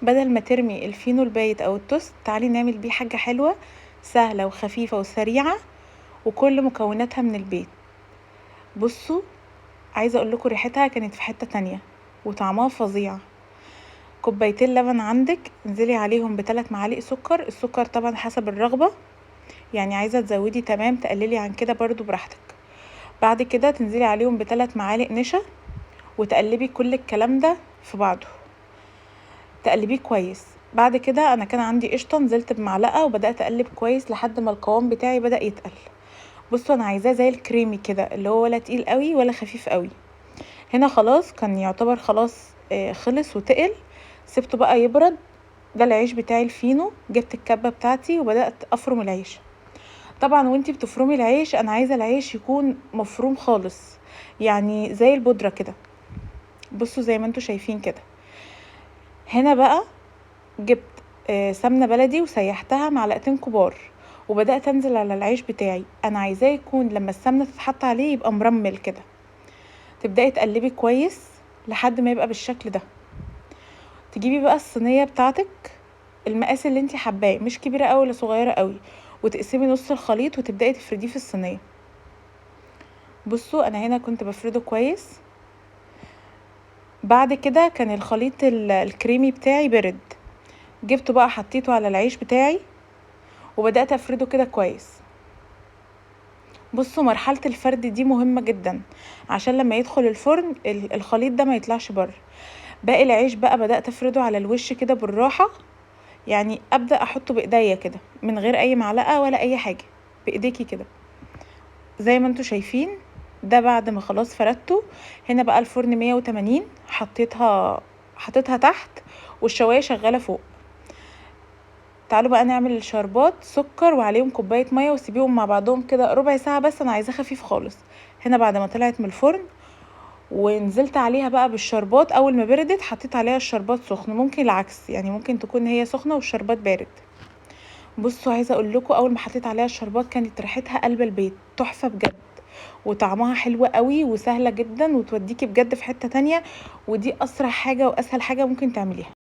بدل ما ترمي الفينو البايت او التوست، تعالي نعمل بيه حاجة حلوة سهلة وخفيفة وسريعة وكل مكوناتها من البيت. بصوا عايزة اقول لكم ريحتها كانت في حتة تانية وطعمها فظيع. كوبايتين لبن عندك، انزلي عليهم ب3 معالق سكر، السكر طبعا حسب الرغبة، يعني عايزة تزودي تمام، تقللي عن كده برضو براحتك. بعد كده تنزلي عليهم ب3 معالق نشا وتقلبي كل الكلام ده في بعضه، تقلبيه كويس. بعد كده انا كان عندي قشطه، نزلت بمعلقه وبدات اقلب كويس لحد ما القوام بتاعي بدا يتقل. بصوا انا عايزاه زي الكريمي كده، اللي هو ولا تقيل قوي ولا خفيف قوي. هنا خلاص كان يعتبر خلاص، خلص وتقل، سبته بقى يبرد. ده العيش بتاعي الفينو، جبت الكبه بتاعتي وبدات افرم العيش. طبعا وانتي بتفرمي العيش انا عايزه العيش يكون مفروم خالص، يعني زي البودره كده. بصوا زي ما انتوا شايفين كده. هنا بقى جبت سمنه بلدي وسيحتها معلقتين كبار وبدات انزل على العيش بتاعي. انا عايزاه يكون لما السمنة تتحط عليه يبقى مرمل كده. تبداي تقلبي كويس لحد ما يبقى بالشكل ده. تجيبي بقى الصينية بتاعتك المقاس اللي انتي حباه، مش كبيرة قوي ولا صغيرة قوي، وتقسمي نص الخليط وتبداي تفرديه في الصينية. بصوا انا هنا كنت بفرده كويس. بعد كده كان الخليط الكريمي بتاعي برد، جبته بقى حطيته على العيش بتاعي وبدأت افرده كده كويس. بصوا مرحلة الفرد دي مهمة جدا عشان لما يدخل الفرن الخليط ده ما يطلعش بره. باقي العيش بقى بدأت افرده على الوش كده بالراحة، يعني ابدأ احطه بايديا كده من غير اي معلقة ولا اي حاجة، بايديكي كده زي ما انتوا شايفين. ده بعد ما خلاص فردته. هنا بقى الفرن 180، حطيتها تحت والشواية شغالة فوق. تعالوا بقى نعمل الشربات. سكر وعليهم كوباية مية وسيبيهم مع بعضهم كده ربع ساعة بس، انا عايزاه خفيف خالص. هنا بعد ما طلعت من الفرن ونزلت عليها بقى بالشربات، اول ما بردت حطيت عليها الشربات سخن، ممكن العكس يعني ممكن تكون هي سخنة والشربات بارد. بصوا عايزة اقول لكم اول ما حطيت عليها الشربات كانت ريحتها قلب البيت، تحفة بجد، وطعمها حلو قوي وسهلة جدا وتوديكي بجد في حتة تانية، ودي اسرع حاجة واسهل حاجة ممكن تعمليها.